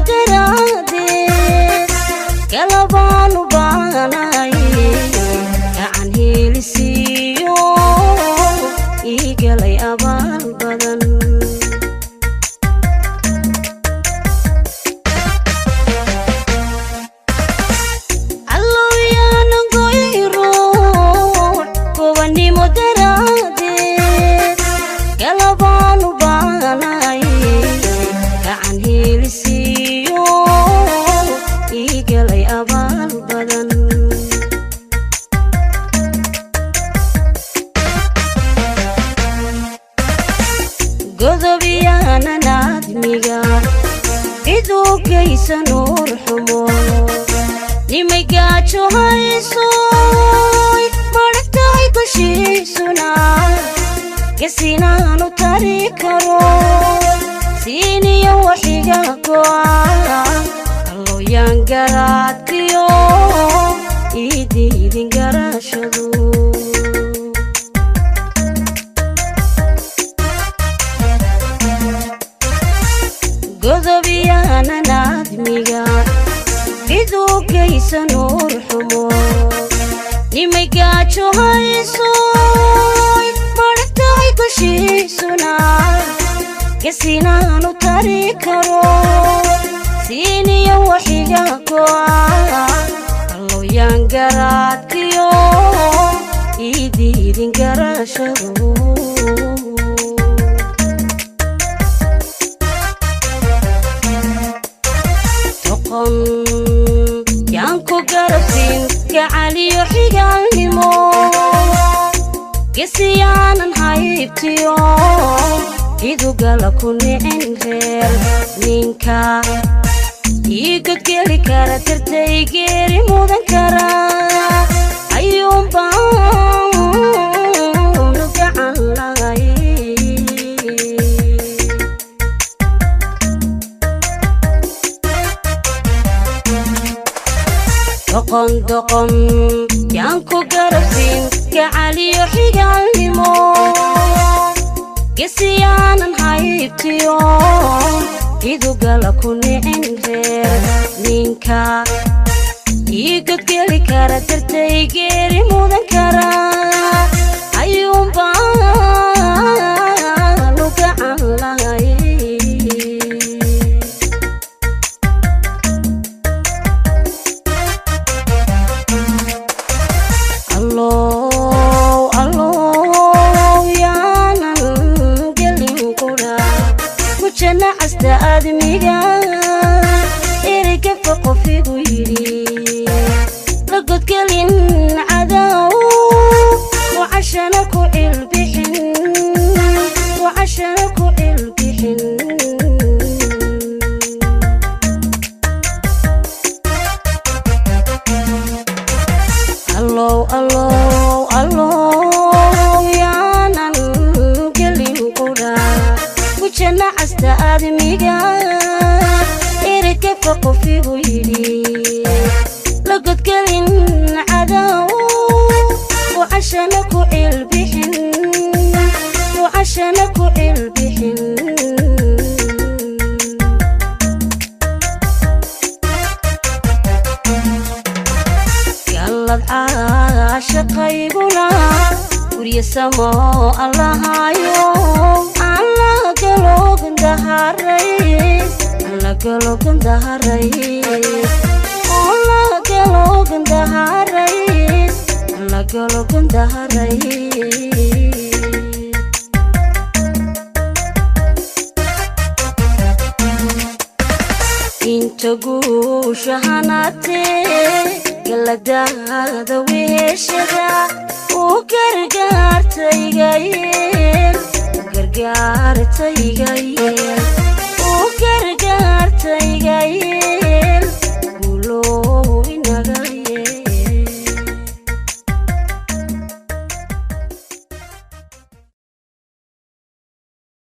Daraaddeed galabaan u baanahay, gacan helisiiyo ii galay abaal badan. Allowyaanan goy ruux gobanimo daraaddeed galabaan u baanahay, gacan helisiiyo ii galay abaal badan. Godobyaanan aadmiga ciduu geysan uur xumo, nimay gaajo haysoy maragtahay dushiisuna, gesinaanu tari karo siiniyo waxiga go'a. Allooyaan garaadkiyo ii diidin garashadu. Godobyaanan aadmiga ciduu geysan uur xumo, nimay gaajo haysoy maragtahay dushiisuna, gesinaanu tari karo siiniyo waxiga go'a. Allooyaan garaadkiyo ii diidin garashadu. Doqon yaan ku garabsiin gacaliyo xigaalnimo, gesiyaanan haybtiyo idugala ku nicin reer, ninka ii godgeli kara dartay geeri mudan kara ayuunbaanu gacan lahay. Doqon doqon yaan ku garabsiin gacaliyo xigaalnimo, gesiyaanan haybtiyo idugala ku nicin reer, ninka ii godgeli kara dartay geeri mudan kara ayuunbaanu gacan lahay. Allow allow yaanan gelin qura mujana casta aadmiga, ereygafa qofigu yidhi la godgelin cadow, wacashana ku cilbixin, wacashana ku cilbixin. Allow allow allow yaanan gelin qura mujana casta aadmiga, ereygafa qofigu yidhi la godgelin cadow, wacashana ku cilbixin, wacashana ku cilbixin. Gallad caashaqayguna guryo samo allahayo, aan la galoogandaharay, aan la galoogandaharay, oo la galoogandaharay, aan la galoogandaharay. Inta guusha hanaatee galadaada weheshada uu gargaartaygayeel, gargaartaygayeel.